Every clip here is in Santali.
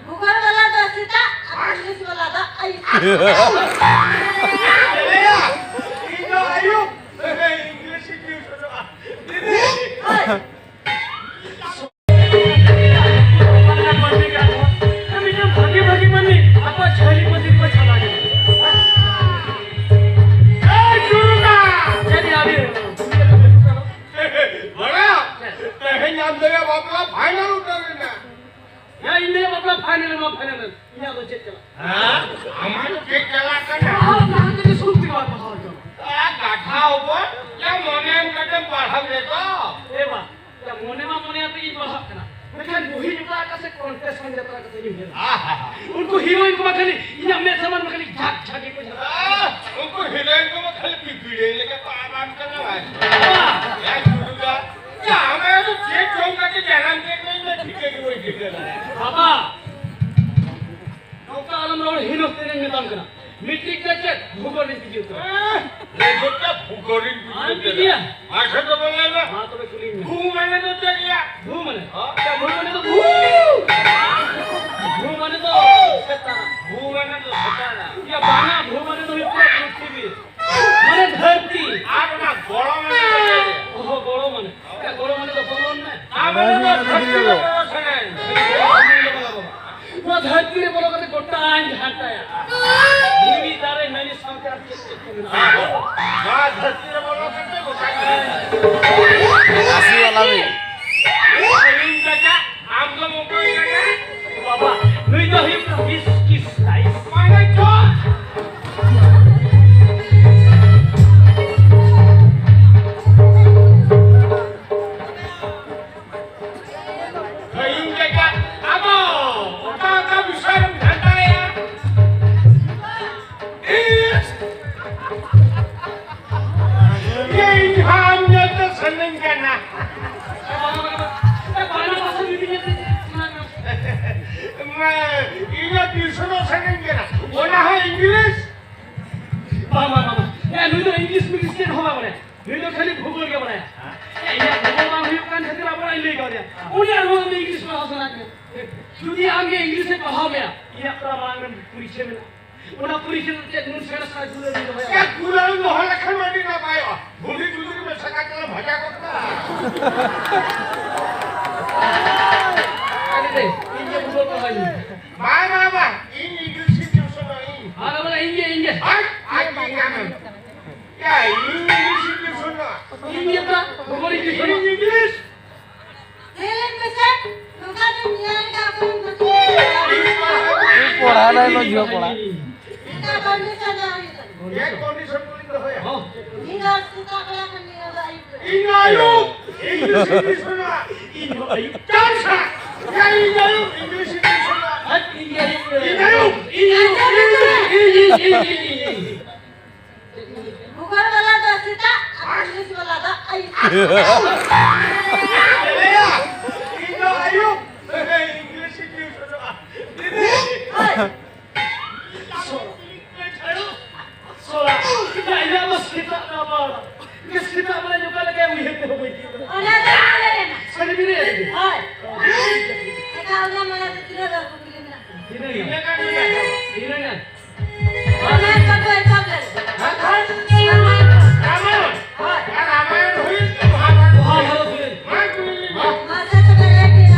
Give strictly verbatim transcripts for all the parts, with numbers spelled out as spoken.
ᱵᱷᱩᱜᱳᱞ ᱵᱟᱞᱟ ᱫᱚ ᱥᱮᱛᱟᱜ ᱟᱨ ᱤᱝᱞᱤᱥ ᱵᱟᱞᱟ ᱫᱚ ᱟᱹᱭᱩᱵ᱾ ᱤᱧ ᱫᱚ ᱟᱹᱭᱩᱵ᱾ ᱤᱝᱞᱤᱥ ᱤᱧ ᱴᱤᱭᱩᱥᱚᱱᱚᱜᱼᱟ᱾ ᱦᱳᱭ᱾ ᱢᱤᱫᱴᱟᱝ ᱵᱷᱟᱜᱮ ᱵᱷᱟᱜᱮ ᱢᱟᱹᱱᱢᱤ ᱟᱠᱚᱣᱟᱜ ᱡᱷᱟᱹᱞᱤ ᱯᱟᱹᱛᱤ ᱨᱮᱠᱚ ᱪᱟᱞᱟᱣ ᱮᱱᱟ᱾ ᱮᱭ ᱪᱩᱨᱩᱠᱟ! ᱪᱮᱫ ᱭᱟ ᱟᱹᱰᱤ ᱵᱟᱲᱟ? ᱛᱮᱦᱮᱧ ᱟᱢ ᱫᱚᱭᱟ ᱵᱟᱯᱞᱟ ᱯᱷᱟᱭᱱᱟᱞ ᱩᱛᱟᱹᱨ ᱮᱱᱟ᱾ ᱦᱮᱸ, ᱤᱧ ᱫᱚᱭᱟ ᱵᱟᱯᱞᱟ ᱯᱷᱟᱭᱱᱟᱞ ᱮᱱᱟ, ᱯᱷᱟᱭᱱᱟᱞ ᱮᱱᱟ᱾ ᱤᱧᱟᱹᱜ ᱫᱚ ᱪᱮᱫ ᱪᱟᱞᱟᱜ? ᱦᱮᱸ? ᱟᱢᱟᱜ ᱫᱚ ᱪᱮᱫ ᱪᱟᱞᱟᱜ ᱠᱟᱱᱟ? ᱟᱨ ᱡᱟᱦᱟᱸ ᱛᱤᱱᱟᱹᱜ ᱥᱩᱠ ᱛᱮ ᱵᱟᱯᱞᱟ ᱦᱚᱲ ᱫᱚ᱾ ᱟᱨ ᱠᱟᱛᱷᱟ ᱦᱚᱯᱚᱱ, ᱭᱟ ᱢᱚᱱᱮ ᱮᱢ ᱠᱟᱛᱮᱢ ᱯᱟᱲᱦᱟᱣ ᱨᱮᱫᱚ᱾ ᱮ ᱵᱟ, ᱭᱟ ᱢᱚᱱᱮ ᱢᱟ ᱢᱚᱱᱮ ᱟᱛᱮ ᱜᱤᱧ ᱯᱟᱲᱦᱟᱜ ᱠᱟᱱᱟ᱾ ᱢᱮᱱᱠᱷᱟᱱ ᱵᱚᱦᱤ ᱡᱚᱴᱟ ᱟᱠᱟ ᱥᱮ ᱠᱚᱱᱴᱮᱥᱴ ᱡᱟᱛᱨᱟ ᱠᱟᱛᱮ ᱤᱧ ᱧᱮᱞᱟ᱾ ᱟᱦᱟ᱾ ᱩᱱᱠᱩ ᱦᱤᱨᱳᱭᱤᱱ ᱠᱚᱢᱟ ᱠᱷᱟᱹᱞᱤ ᱤᱧᱟᱹᱜ ᱢᱮᱫ ᱥᱟᱢᱟᱝ ᱨᱮ ᱠᱷᱟᱹᱞᱤ ᱡᱷᱟᱠ ᱡᱷᱟᱠ ᱜᱮᱠᱚ ᱡᱷᱟᱠ᱾ ᱟᱦ, ᱩᱱᱠᱩ ᱦᱤᱨᱳᱭᱤᱱ ᱠᱚᱢᱟ ᱠᱷᱟᱹᱞᱤ ᱯᱤᱯᱤᱲᱤ ᱞᱮᱠᱟ ᱠᱚ ᱟᱨᱟᱢ ᱠᱟᱱᱟ ᱵᱟᱝ? ᱵᱟ᱾ ᱭᱟ ᱪᱩᱨᱩᱠᱟ, ᱭᱟ ᱟᱢ ᱫᱚ ᱪᱮᱫ ᱡᱚᱢ ᱠᱟᱛᱮ ᱡᱟᱱᱟᱢ ᱠᱮᱫ ᱢᱮᱭᱟ, ᱤᱧ ᱫᱚ ᱴᱷᱤᱠᱟᱹ ᱜᱮ ᱵᱟᱹᱧ ᱴᱷᱤᱠᱟᱹ ᱫᱟᱲᱮᱭᱟᱜ ᱠᱟᱱᱟ᱾ ᱵᱟᱵᱟ, ᱱᱚᱝᱠᱟ ᱟᱞᱚᱢ ᱨᱚᱲ, ᱦᱤᱱᱚᱥ ᱛᱮᱧ ᱢᱮᱛᱟᱢ ᱠᱟᱱᱟ᱾ ᱢᱮᱴᱨᱤᱠ ᱨᱮ ᱪᱮᱫ ᱵᱷᱩᱜᱳᱞ ᱨᱤᱧ ᱯᱤᱡᱤ ᱩᱛᱟᱹᱨ᱾ ᱮᱦ, ᱨᱮᱡᱚᱞᱴ ᱴᱟ ᱵᱷᱩᱜᱳᱞ ᱨᱤᱧ ᱯᱤᱡᱤ ᱟᱢ ᱩᱛᱟᱹᱨ᱾ ᱯᱤᱡᱤᱭᱟ? ᱢᱟᱥᱮ ᱫᱚ ᱵᱚᱞᱮ ᱢᱮ᱾ ᱢᱟ ᱛᱚᱵᱮ ᱠᱩᱞᱤᱧ ᱢᱮ᱾ ᱵᱷᱩ ᱢᱟᱱᱮ ᱫᱚ ᱪᱮᱫ ᱭᱟ? ᱵᱷᱩ ᱢᱟᱱᱮ? ᱦᱚᱸ? ᱪᱮᱫ ᱵᱷᱩ ᱢᱟᱱᱮ ᱫᱚ? ᱵᱷᱩ ᱢᱟᱱᱮ ᱫᱚ ᱥᱮᱛᱟ᱾ ᱵᱷᱩ ᱢᱟᱱᱮ ᱫᱚ ᱥᱮᱛᱟ᱾ ᱭᱟ ᱵᱟᱝᱟ, ᱵᱷᱩ ᱢᱟᱱᱮ ᱫᱚ ᱦᱩᱭᱩᱜ ᱠᱟᱱᱟ ᱯᱨᱤᱛᱷᱤᱵᱤ᱾ ᱢᱟᱱᱮ ᱫᱷᱟᱹᱨᱛᱤ᱾ ᱟᱨ ᱚᱱᱟ ᱜᱚᱲᱚ ᱢᱟᱱᱮ ᱫᱚ ᱪᱮᱫ ᱭᱟ? ᱚᱦᱚ, ᱜᱚᱲᱚ ᱢᱟᱱᱮ᱾ ᱭᱟ ᱜᱚᱲᱚ ᱢᱟᱱᱮ ᱫᱚ ᱵᱚᱞᱚᱱ ᱢᱮ᱾ ᱟᱨ ᱢᱟᱱᱮ ᱫᱚ ᱫᱷᱟᱹᱨᱛᱤ ᱨᱮ ᱵᱚᱞᱚ ᱥᱟᱱᱟᱧ᱾ ᱱᱚᱣᱟ ᱫᱷᱟᱹᱨᱛᱤ ᱨᱮ ᱵᱚᱞᱚ ᱠᱟᱛᱮ ᱜᱚᱴᱟᱧ ᱜᱷᱟᱱᱴᱟᱭᱟ᱾ ᱫᱷᱤᱨᱤ, ᱫᱟᱨᱮ, ᱱᱟᱹᱲᱤ ᱥᱟᱶᱛᱮ ᱟᱨ ᱪᱮᱫ ᱪᱮᱫ ᱠᱚ ᱢᱮᱱᱟᱜᱼᱟ? ᱱᱚᱣᱟ ᱫᱷᱟᱹᱨᱛᱤ ᱨᱮ ᱵᱚᱞᱚ ᱠᱟᱛᱮ ᱜᱚᱴᱟᱧ ᱜᱷᱟᱱᱴᱟᱭᱟ᱾ ᱟᱥᱤ ᱣᱟᱞᱟ ᱵᱷᱤ᱾ ᱥᱟᱹᱜᱩᱱ ᱪᱟᱪᱟ, ᱟᱢ ᱫᱚ ᱚᱠᱚᱭ ᱠᱟᱱᱟ? ᱵᱟᱵᱟ, ᱱᱩᱭ ᱫᱚ ᱦᱩᱭᱩᱜ ᱠᱟᱱᱟ ᱢᱤᱥ ᱠᱤᱥ ᱨᱟᱭᱤᱥ᱾ ᱢᱟᱱᱮ ᱪᱚ? ᱦᱟᱹᱭᱩᱢ ᱡᱟᱭᱜᱟ, ᱟᱫᱚ ᱚᱠᱟ ᱚᱠᱟ ᱵᱤᱥᱚᱭ ᱨᱮᱢ ᱜᱷᱟᱱᱴᱟᱭᱟ? ᱤᱥ! ᱤᱧ ᱦᱚᱸ ᱟᱢ ᱧᱮᱞ ᱛᱮ ᱥᱟᱱᱟᱧ ᱠᱟᱱᱟ᱾ ᱢᱟ, ᱤᱧ ᱦᱚᱸ ᱴᱤᱭᱩᱥᱚᱱᱚᱜ ᱥᱟᱱᱟᱧ ᱠᱟᱱᱟ, ᱚᱱᱟ ᱦᱚᱸ ᱤᱝᱞᱤᱥ᱾ ᱵᱟᱝ, ᱵᱟᱝ, ᱵᱟᱝ, ᱵᱟᱝ᱾ ᱮ, ᱱᱩᱭ ᱫᱚ ᱤᱝᱞᱤᱥ ᱢᱤᱝᱞᱤᱥ ᱪᱮᱫ ᱦᱚᱸ ᱵᱟᱭ ᱵᱟᱲᱟᱭᱟ᱾ ᱱᱩᱭ ᱫᱚ ᱠᱷᱟᱹᱞᱤ ᱵᱷᱩᱜᱳᱞ ᱜᱮ ᱵᱟᱲᱟᱭᱟ᱾ ᱦᱮᱸ? ᱮ, ᱤᱧᱟᱹᱜ ᱵᱷᱩᱜᱳᱞ ᱵᱟᱝ ᱦᱩᱭᱩᱜ ᱠᱟᱱ ᱠᱷᱟᱹᱛᱤᱨ ᱟᱵᱚ ᱚᱲᱟᱜ ᱤᱧ ᱞᱟᱹᱭ ᱠᱟᱣᱫᱮᱭᱟ᱾ ᱩᱱᱤ ᱟᱨᱦᱚᱸ ᱩᱱᱤ ᱜᱮ ᱤᱝᱞᱤᱥ ᱮ ᱯᱟᱲᱦᱟᱣ ᱢᱮᱭᱟ, ᱤᱧᱟᱹᱜ ᱛᱚ ᱢᱟᱲᱟᱝ ᱨᱮ ᱯᱚᱨᱤᱠᱷᱟ ᱢᱮᱱᱟᱜᱼᱟ᱾ ᱚᱱᱟ ᱯᱚᱨᱤᱠᱷᱟ ᱨᱮ ᱪᱮᱫ ᱱᱩᱱ ᱥᱮᱬᱟ ᱥᱮᱬᱟ ᱜᱩᱞᱟᱹ ᱨᱤᱧ ᱫᱚᱦᱚᱭᱟ? ᱮ, ᱜᱩᱞᱟᱹ ᱫᱚᱦᱚ ᱞᱮᱠᱷᱟᱱ ᱢᱟ ᱟᱹᱰᱤ ᱱᱟᱯᱟᱭᱚᱜᱼᱟ᱾ ᱵᱷᱩᱸᱰᱤ ᱜᱩᱞᱟᱹ ᱢᱮᱥᱟ ᱠᱟᱛᱮ ᱞᱮ ᱵᱷᱟᱡᱟ ᱜᱚᱫ ᱠᱟᱜᱼᱟ᱾ ᱟᱹᱰᱤ ᱵᱮᱥ, ᱤᱧ ᱜᱮ ᱜᱩᱞᱟᱹ ᱫᱚᱦᱚᱭ ᱢᱮ᱾ ᱵᱟᱝ, ᱵᱟᱝ, ᱵᱟᱝ, ᱤᱧ ᱤᱝᱞᱤᱥ ᱤᱧ ᱴᱤᱭᱩᱥᱚᱱᱚᱜᱼᱟ, ᱤᱧ᱾ ᱟᱨ ᱵᱚᱞᱮ ᱤᱧ ᱜᱮ, ᱤᱧ ᱜᱮ᱾ ᱟᱡ, ᱟᱡ ᱜᱮ ᱧᱟᱢᱮᱢ᱾ ᱭᱟ, ᱤᱧ ᱤᱝᱞᱤᱥ ᱤᱧ ᱴᱤᱭᱩᱥᱚᱱᱚᱜᱼᱟ᱾ ᱤᱧ ᱜᱮ ᱛᱚ, ᱵᱚᱞᱮ ᱤᱧ ᱜᱮ᱾ ᱤᱧ ᱤᱝᱞᱤᱥ᱾ ᱧᱮᱞᱮᱱ ᱯᱮᱥᱮ, ᱱᱚᱝᱠᱟ ᱫᱚ ᱧᱮᱞ ᱠᱟᱜ ᱵᱚᱱ ᱱᱩᱠᱩ᱾ ᱯᱚᱲᱦᱟ ᱞᱟᱭ ᱞᱚ ᱡᱷᱤᱭᱚ ᱯᱚᱲᱦᱟ᱾ ᱱᱚᱝᱠᱟ ᱠᱚᱱᱰᱤᱥᱚᱱ ᱫᱚ ᱦᱩᱭᱩᱜ ᱠᱟᱱᱟ᱾ ᱪᱮᱫ ᱠᱚᱱᱰᱤᱥᱚᱱ ᱠᱚᱞᱤᱧ ᱫᱚᱦᱚᱭᱟ? ᱦᱚᱸ᱾ ᱤᱧ ᱫᱚ ᱥᱮᱛᱟᱜ ᱵᱮᱲᱟ ᱠᱷᱚᱱ ᱱᱤᱭᱟᱹ ᱫᱚ ᱟᱹᱭᱩᱵ ᱵᱮᱲᱟ᱾ ᱤᱧ ᱫᱚ ᱟᱹᱭᱩᱵ᱾ ᱤᱝᱞᱤᱥ ᱤᱧ ᱴᱤᱭᱩᱥᱚᱱᱟ᱾ ᱤᱧ ᱫᱚ ᱟᱹᱭᱩᱵ᱾ ᱪᱟᱞ ᱥᱟ᱾ ᱭᱟ, ᱤᱧ ᱫᱚ ᱟᱹᱭᱩᱵ᱾ ᱤᱝᱞᱤᱥ ᱤᱧ ᱴᱤᱭᱩᱥᱚᱱᱟ᱾ ᱦᱟᱴ, ᱤᱧ ᱫᱚ ᱟᱹᱭᱩᱵ᱾ ᱤᱧ ᱫᱚ ᱟᱹᱭᱩᱵ᱾ ᱤᱧ, ᱤᱧ, ᱤᱧ, ᱤᱧ, ᱤᱧ, ᱤᱧ᱾ ᱵᱷᱩᱜᱳᱞ ᱵᱟᱞᱟ ᱫᱚ ᱥᱮᱛᱟᱜ ᱟᱨ ᱤᱝᱞᱤᱥ ᱵᱟᱞᱟ ᱫᱚ ᱟᱹᱭᱩᱵ᱾ ᱤᱧ ᱫᱚ ᱟᱹᱭᱩᱵ᱾ ᱤᱝᱞᱤᱥ ᱤᱧ ᱩᱥᱩᱞᱚᱜᱼᱟ᱾ ᱦᱳᱭ᱾ ᱥᱚᱲᱟ, ᱥᱚᱲᱟ᱾ ᱤᱧᱟᱹᱜ ᱫᱚ ᱥᱮᱛᱟᱜ ᱫᱚ ᱟᱵᱟᱨ᱾ ᱥᱮᱛᱟᱜ ᱵᱮᱲᱟ ᱚᱠᱟ ᱞᱮᱠᱟᱭ ᱩᱭᱦᱟᱹᱨ ᱛᱮᱦᱚᱸ ᱵᱟᱹᱧ ᱴᱷᱤᱠ ᱫᱟᱲᱮᱭᱟᱜᱼᱟ᱾ ᱚᱱᱟ ᱫᱚ ᱵᱟᱝ ᱞᱟᱹᱭ ᱞᱮᱱᱟ᱾ ᱥᱟᱹᱨᱤ ᱜᱮ ᱞᱟᱹᱭ ᱟᱹᱞᱤᱧ᱾ ᱦᱳᱭ᱾ ᱮᱴᱟᱜ ᱚᱱᱟ ᱢᱟᱱᱮ ᱫᱚ ᱛᱤᱱᱟᱹᱜ ᱜᱟᱱ ᱠᱩᱠᱞᱤ ᱢᱮᱱᱟᱜ ᱛᱤᱱᱟᱹᱜ ᱜᱟᱱ? ᱛᱤᱱᱟᱹᱜ ᱜᱟᱱ?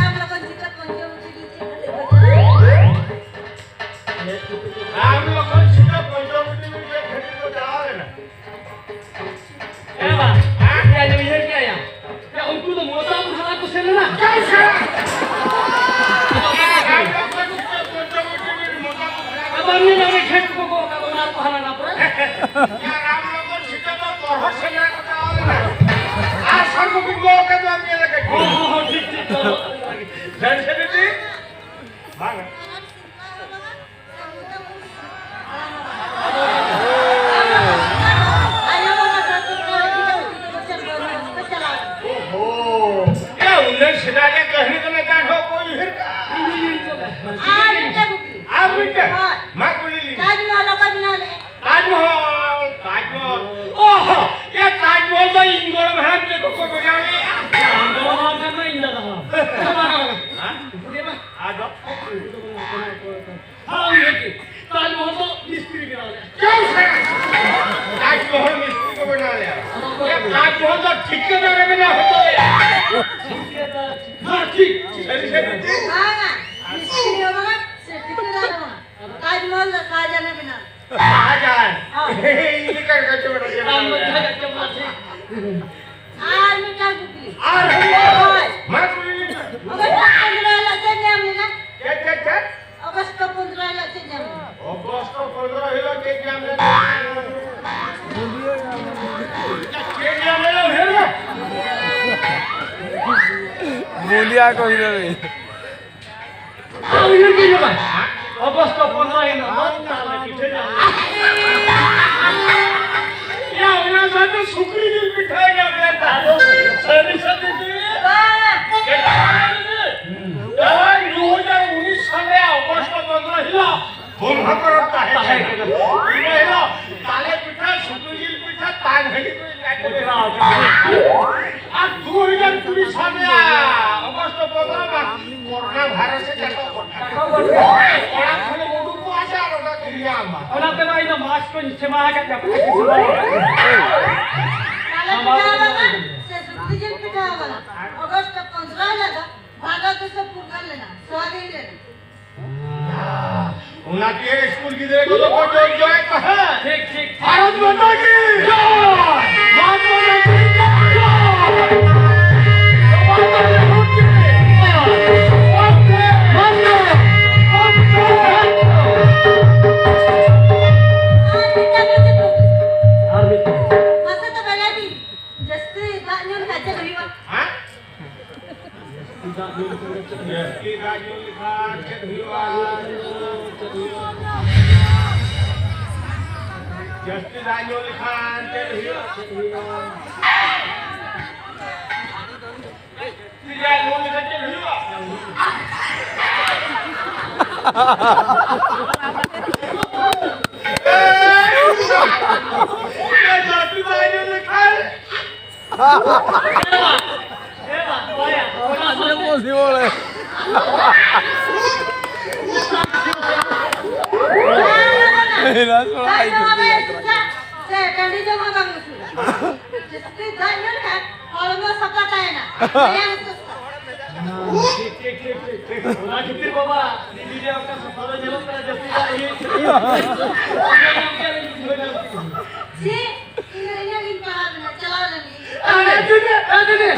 ᱮ ᱵᱟ, ᱟᱯᱮ ᱟᱸᱡᱚᱢ ᱩᱭᱦᱟᱹᱨ ᱠᱮᱜᱼᱟ ᱭᱟ? ᱭᱟ, ᱩᱱᱠᱩ ᱫᱚ ᱢᱚᱛᱟᱢ ᱦᱟᱞᱟᱝ ᱠᱚ ᱥᱮᱱ ᱞᱮᱱᱟ᱾ ᱟᱫᱚ ᱩᱱᱤ ᱫᱚ ᱚᱸᱰᱮ ᱠᱷᱮᱛ ᱠᱚ ᱜᱚᱜ ᱠᱟᱜ ᱚᱱᱟ ᱠᱚ ᱦᱟᱞᱟᱝᱟ ᱯᱩᱨᱟᱹ᱾ ᱭᱟ, ᱨᱟᱢ ᱞᱚᱠᱷᱚᱱ ᱥᱤᱛᱟᱹ ᱫᱚ ᱛᱚᱨᱦᱚᱫ ᱥᱮᱸᱫᱽᱨᱟ ᱠᱚ ᱪᱟᱞᱟᱣ ᱞᱮᱱᱟ᱾ ᱟᱨ ᱥᱟᱨ ᱠᱚ ᱵᱤᱱ ᱜᱚᱜ ᱠᱟᱜ ᱫᱚ ᱟᱢ ᱧᱮᱞ ᱟᱠᱟᱫ ᱠᱚᱣᱟ᱾ ᱦᱚᱸ, ᱦᱚᱸ, ᱦᱚᱸ, ᱴᱷᱤᱠ, ᱴᱷᱤᱠ, ᱛᱚᱨᱦᱚᱫ ᱥᱮᱸᱫᱽᱨᱟ ᱜᱮ᱾ ᱥᱟᱹᱨᱤ ᱥᱟᱹᱨᱤ ᱛᱮ? ᱵᱟᱝ᱾ ᱳᱦᱳ᱾ ᱮ, ᱩᱱᱟᱹᱜ ᱥᱮᱫᱟᱭ ᱨᱮᱭᱟᱜ ᱠᱟᱹᱦᱱᱤ ᱫᱚ ᱱᱮᱛᱟᱨ ᱦᱚᱸ ᱠᱚ ᱩᱭᱦᱟᱹᱨ ᱠᱟᱜᱼᱟ᱾ ᱟᱨ ᱢᱤᱫᱴᱟᱝ ᱠᱩᱠᱞᱤ᱾ ᱟᱨ ᱢᱤᱫᱴᱟᱝ? ᱦᱳᱭ᱾ ᱢᱟ ᱠᱩᱞᱤ ᱞᱤᱧ᱾ ᱛᱟᱡᱽᱢᱚᱦᱚᱞ ᱚᱠᱚᱭ ᱵᱮᱱᱟᱣ ᱞᱮᱫᱼᱟ? ᱛᱟᱡᱽᱢᱚᱦᱚᱞ, ᱛᱟᱡᱽᱢᱚᱦᱚᱞ᱾ ᱳᱦᱳ, ᱮ, ᱛᱟᱡᱽᱢᱚᱦᱚᱞ ᱫᱚ ᱤᱧ ᱜᱚᱲᱚᱢ ᱦᱟᱲᱟᱢ ᱛᱮᱠᱚ ᱠᱚ ᱵᱮᱱᱟᱣ ᱞᱮᱫᱼᱟ᱾ ᱟᱢ ᱜᱚᱲᱚᱢ ᱦᱟᱲᱟᱢ ᱠᱷᱟᱱ ᱫᱚ ᱤᱧ ᱫᱟᱫᱟ ᱦᱟᱲᱟᱢ᱾ ᱦᱮᱸ? ᱟᱫᱚ? ᱵᱩᱸᱫᱤᱭᱟ ᱠᱚ ᱦᱤᱞᱳᱜ᱾ ᱩᱭᱦᱟᱹᱨ ᱜᱮ ᱦᱩᱭᱩᱜᱼᱟ᱾ ᱚᱜᱚᱥᱴ ᱯᱚᱱᱨᱚ ᱦᱤᱞᱳᱜ ᱫᱚ ᱛᱟᱞᱮ ᱯᱤᱴᱷᱟᱹ ᱡᱚᱢ᱾ ᱭᱟ, ᱚᱱᱟ ᱥᱟᱶᱛᱮ ᱥᱩᱠᱨᱤ ᱡᱤᱞ ᱯᱤᱴᱷᱟᱹ ᱡᱚᱢ ᱞᱮᱫᱟ᱾ ᱥᱟᱹᱨᱤ ᱥᱟᱹᱨᱤ ᱜᱮ᱾ ᱵᱟᱝ᱾ ᱪᱮᱫ ᱞᱮᱠᱟ? ᱱᱚᱜᱼᱚᱭ ᱫᱩ ᱦᱟᱡᱟᱨ ᱩᱱᱤᱥ ᱥᱟᱞ ᱨᱮᱭᱟᱜ ᱚᱜᱚᱥᱴ ᱯᱚᱱᱨᱚ ᱦᱤᱞᱳᱜ ᱵᱚᱸᱜᱟ ᱯᱚᱨᱚᱵᱽ ᱛᱟᱦᱮᱸ ᱠᱟᱱᱟ᱾ ᱤᱱᱟᱹ ᱦᱤᱞᱳᱜ ᱛᱟᱞᱮ ᱯᱤᱴᱷᱟᱹ, ᱥᱩᱠᱨᱤ ᱡᱤᱞ ᱯᱤᱴᱷᱟᱹ, ᱛᱟᱝ ᱦᱟᱺᱰᱤ ᱠᱚ ᱮᱢ ᱠᱟᱛᱮ᱾ ᱟᱨ ᱫᱩ ᱦᱟᱡᱟᱨ ᱠᱩᱲᱤ ᱥᱟᱞ ᱨᱮᱭᱟᱜ ᱚᱜᱚᱥᱴ ᱯᱚᱱᱨᱚ ᱢᱟ ᱠᱚᱨᱳᱱᱟ ᱵᱷᱟᱭᱨᱟᱥ ᱮ ᱪᱟᱴᱚ ᱜᱚᱫ ᱠᱟᱜ᱾ ᱚᱲᱟᱜ ᱠᱷᱚᱱ ᱮᱢ ᱩᱰᱩᱠᱚᱜᱼᱟ ᱥᱮ ᱟᱨ ᱚᱱᱟ ᱠᱤᱨᱤᱧ ᱟᱢᱟ᱾ ᱚᱱᱟᱛᱮ ᱢᱟ ᱤᱧ ᱫᱚ ᱢᱟᱥᱠ ᱠᱚᱧ ᱥᱮᱢᱟ ᱟᱠᱟᱫ ᱜᱮᱭᱟ᱾ ᱛᱟᱞᱮ ᱯᱤᱴᱷᱟᱹ ᱦᱚᱸ ᱵᱟᱝᱟ, ᱥᱮ ᱥᱩᱠᱨᱤ ᱡᱤᱞ ᱯᱤᱴᱷᱟᱹ ᱦᱚᱸ ᱵᱟᱝᱟ᱾ ᱚᱜᱚᱥᱴ ᱯᱚᱱᱨᱚ ᱦᱤᱞᱳᱜ ᱫᱚ ᱵᱷᱟᱨᱚᱛ ᱫᱤᱥᱚᱢ ᱯᱷᱩᱨᱜᱟᱹᱞ ᱞᱮᱱᱟ, ᱥᱟᱹᱫᱷᱤᱱ ᱞᱮᱱᱟ᱾ ᱚᱱᱟᱛᱮ ᱥᱠᱩᱞ ᱜᱤᱫᱽᱨᱟᱹ ᱠᱚᱫᱚ ᱠᱚ ᱡᱚᱭ ᱡᱚᱭ ᱛᱟᱦᱮᱸᱫ᱾ ᱴᱷᱤᱠ, ᱴᱷᱤᱠ᱾ ᱵᱷᱟᱨᱚᱛ ᱢᱟᱛᱟ ᱠᱤ ᱡᱚᱭ! ᱢᱟᱦᱟᱛᱢᱟ ᱜᱟᱱᱫᱷᱤ ᱠᱤ ᱡᱚᱭ! ᱵᱟᱵᱟ ᱥᱟᱦᱮᱵᱽ ᱱᱮᱦᱨᱩ ᱠᱤ ᱡᱚᱭ! ᱵᱚᱱᱫᱮ ᱢᱟᱛᱟᱨᱟᱢ! ᱵᱚᱱᱫᱮ ᱢᱟᱛᱟᱨᱟᱢ! ᱟᱨ ᱢᱤᱫᱴᱟᱝ ᱠᱟᱛᱷᱟ ᱠᱚ᱾ ᱟᱨ ᱢᱤᱫᱴᱟᱝ᱾ ᱢᱟᱥᱮ ᱛᱚ ᱵᱟᱲᱟᱭ ᱵᱤᱱ, ᱡᱟᱹᱥᱛᱤ ᱫᱟᱜ ᱧᱩ ᱞᱮᱠᱷᱟᱱ ᱪᱮᱫ ᱦᱩᱭᱩᱜᱼᱟ? ᱦᱮᱸ? ᱡᱟᱹᱥᱛᱤ ᱫᱟᱜ ᱧᱩ ᱞᱮᱠᱷᱟᱱ ᱪᱮᱫ ᱦᱩᱭᱩᱜᱼᱟ? ᱡᱟᱹᱥᱛᱤ ᱫᱟᱜ ᱧᱩ ᱞᱮᱠᱷᱟᱱ ᱪᱮᱫ ᱦᱩᱭᱩᱜᱼᱟ? ᱡᱟᱹᱥᱛᱤ ᱫᱟᱜ ᱧᱩ ᱞᱮᱠᱷᱟᱱ ᱪᱮᱫ ᱦᱩᱭᱩᱜᱼᱟ? ᱡᱟᱹᱥᱛᱤ ᱫᱟᱜ ᱧᱩ ᱞᱮᱠᱷᱟᱱ ᱥᱮ ᱴᱟᱺᱰᱤ ᱡᱚᱢ ᱦᱚᱸ ᱵᱟᱝ ᱩᱥᱩᱞᱟ᱾ ᱡᱟᱹᱥᱛᱤ ᱫᱟᱜ ᱧᱩ ᱞᱮᱠᱷᱟᱱ ᱦᱚᱲᱢᱚ ᱥᱟᱯᱷᱟ ᱛᱟᱦᱮᱱᱟ᱾ ᱢᱟᱭᱟᱢ ᱥᱩᱥᱛᱷᱟ᱾ ᱴᱷᱤᱠ, ᱴᱷᱤᱠ, ᱴᱷᱤᱠ, ᱴᱷᱤᱠ, ᱴᱷᱤᱠ᱾ ᱚᱱᱟ ᱠᱷᱟᱹᱛᱤᱨ ᱵᱟᱵᱟ, ᱫᱤᱫᱤ ᱡᱮ ᱚᱱᱠᱟ ᱥᱚᱠᱛᱚ ᱧᱮᱞᱚᱜ ᱠᱟᱱᱟ, ᱡᱟᱹᱥᱛᱤ ᱫᱟᱜ ᱧᱩ᱾ ᱪᱮᱫ? ᱤᱧ ᱫᱚ ᱤᱧᱟᱹᱜ ᱜᱤᱧ ᱯᱟᱲᱦᱟᱣ ᱞᱮᱱᱟ, ᱪᱟᱞᱟᱣ ᱞᱮᱱ ᱜᱤᱧ᱾ ᱟᱨ ᱫᱤᱫᱤ, ᱟᱨ ᱫᱤᱫᱤ᱾